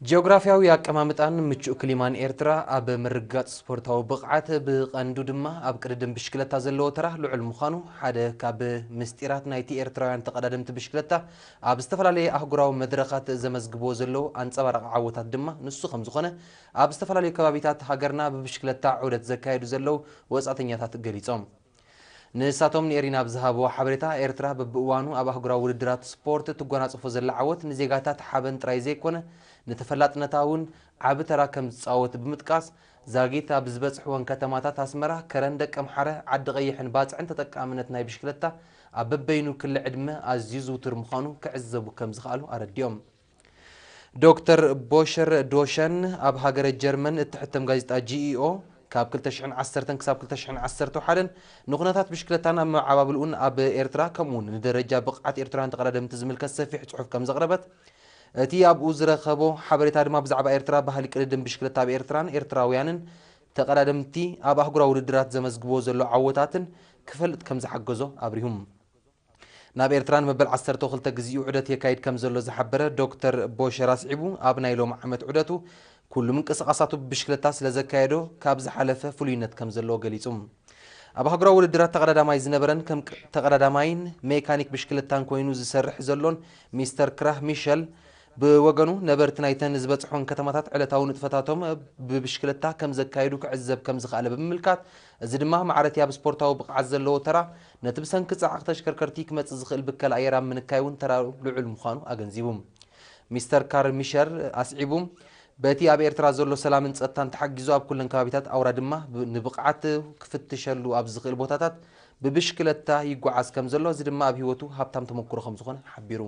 ጂኦግራፍያዊ ኣቀማምጣን ምቹእ ክሊማን ኤርትራ ኣብ ምርግጋጽ ስፖርታዊ ብቕዓት፣ ብቐንዱ ድማ ኣብ ቅድድም ብሽክለታ ዘለዎ ተራ ልዑል ምዃኑ ሓደ ካብ ምስጢራት ናይቲ ኤርትራውያን ተቐዳደምቲ ብሽክለታ ኣብ ዝተፈላለየ ኣህጉራዊ መድረኻት ዘመዝግብዎ ዘለዉ ኣንጸባራቒ ዓወታት ድማ ንሱ ከም ዝኾነ፣ ኣብ ዝተፈላለዩ ከባቢታት ሃገርና ብብሽክለታ ዑደት ዘካየዱ ዘለዉ ወጻእተኛታት ገሊጾም። ንሳቶም ንኤሪና ኣብ ዝሃብዎ ሓበሬታ፣ ኤርትራ በብእዋኑ ኣብ ኣህጉራዊ ውድድራት ስፖርት ትጎናጸፎ ዘላ ዓወት ንዜጋታት ሓበን ጥራይ ዘይኮነ፣ ንተፈላጥነታ እውን ዓቢ ተራ ከም ዝጻወት ብምጥቃስ፣ ዛጊት ኣብ ዝበጽሕወን ከተማታት ኣስመራ፣ ከረን፣ ደቀምሓረ፣ ዓዲ ቀይሕን ባጽዕን ተጠቃምነት ናይ ብሽክለታ ኣብ በበይኑ ክሊ ዕድመ ኣዝዩ ዝውቱር ምዃኑ ክዕዘቡ ከም ዝኸኣሉ ኣረዲኦም። ዶክተር ቦሸር ዶሸን ኣብ ሃገረ ጀርመን እትሕተም ጋዜጣ ጂ ኢ ኦ ካብ ክልተ ሽሕን ዓሰርተን ክሳብ ክልተ ሽሕን ዓሰርተ ሓደን ንኹነታት ብሽክለታን ኣብ መዓባብልኡን ኣብ ኤርትራ ከምኡውን ንደረጃ ብቕዓት ኤርትራውያን ተቐዳደምቲ ዝምልከት ሰፊሕ ጽሑፍ ከም ዘቕረበት፣ እቲ ኣብኡ ዝረኸቦ ሓበሬታ ድማ ብዛዕባ ኤርትራ፣ ባህሊ ቅድድም ብሽክለታ ኣብ ኤርትራን ኤርትራውያንን ተቐዳደምቲ ኣብ ኣህጉራዊ ውድድራት ዘመዝግብዎ ዘሎ ዓወታትን ክፈልጥ ከም ዝሓገዞ ኣብሪሁ። ናብ ኤርትራ ንመበል ዓሰርተ ክልተ ግዜኡ ዑደት የካይድ ከም ዘሎ ዝሓበረ ዶክተር ቦሸር ኣስዒቡ፣ ኣብ ናይ ሎም ዓመት ዑደቱ ኩሉ ምንቅስቓሳቱ ብብሽክለታ ስለ ዘካየዶ ካብ ዝሓለፈ ፍሉይነት ከም ዘለዎ ገሊጹ። ኣብ ኣህጉራዊ ውድድራት ተቐዳዳማይ ዝነበረን ከም ቅ-፣ ተቐዳዳማይን ሜካኒክ ብሽክለታን ኮይኑ ዝሰርሕ ዘሎን ሚስተር ክራህ ሚሸል ብወገኑ፣ ነበርቲ ናይተን ዝበጽሖን ከተማታት ዕለታዊ ንጥፈታቶም ብብሽክለታ ከም ዘካይዱ ክዕዘብ ከም ዝኸኣለ ብምምልካት፣ እዚ ድማ ማዕረቲ ኣብ ስፖርታዊ ብቕዓት ዘለዎ ተራ፣ ነቲ ብሰንኪ ጻዕቒ ተሽከርከርቲ ክመጽእ ዝኽእል ብከል ኣየር ኣብ ምንካይ እውን ተራኡ ልዑል ምዃኑ ኣገንዚቡ። ሚስተር ካር ሚሸር ኣስዒቡ፣ በቲ ኣብ ኤርትራ ዘሎ ሰላምን ጸጥታን ተሓጊዙ፣ ኣብ ኩለን ከባቢታት ኣውራ ድማ ብ-፣ ንብቕዓት ክፍትሸሉ ኣብ ዝኽእል ቦታታት ብብሽክለታ ይጓዓዝ ከም ዘሎ፣ እዚ ድማ ኣብ ህይወቱ ሃብታም ተመኩሮ ከም ዝኾነ ሓቢሩ።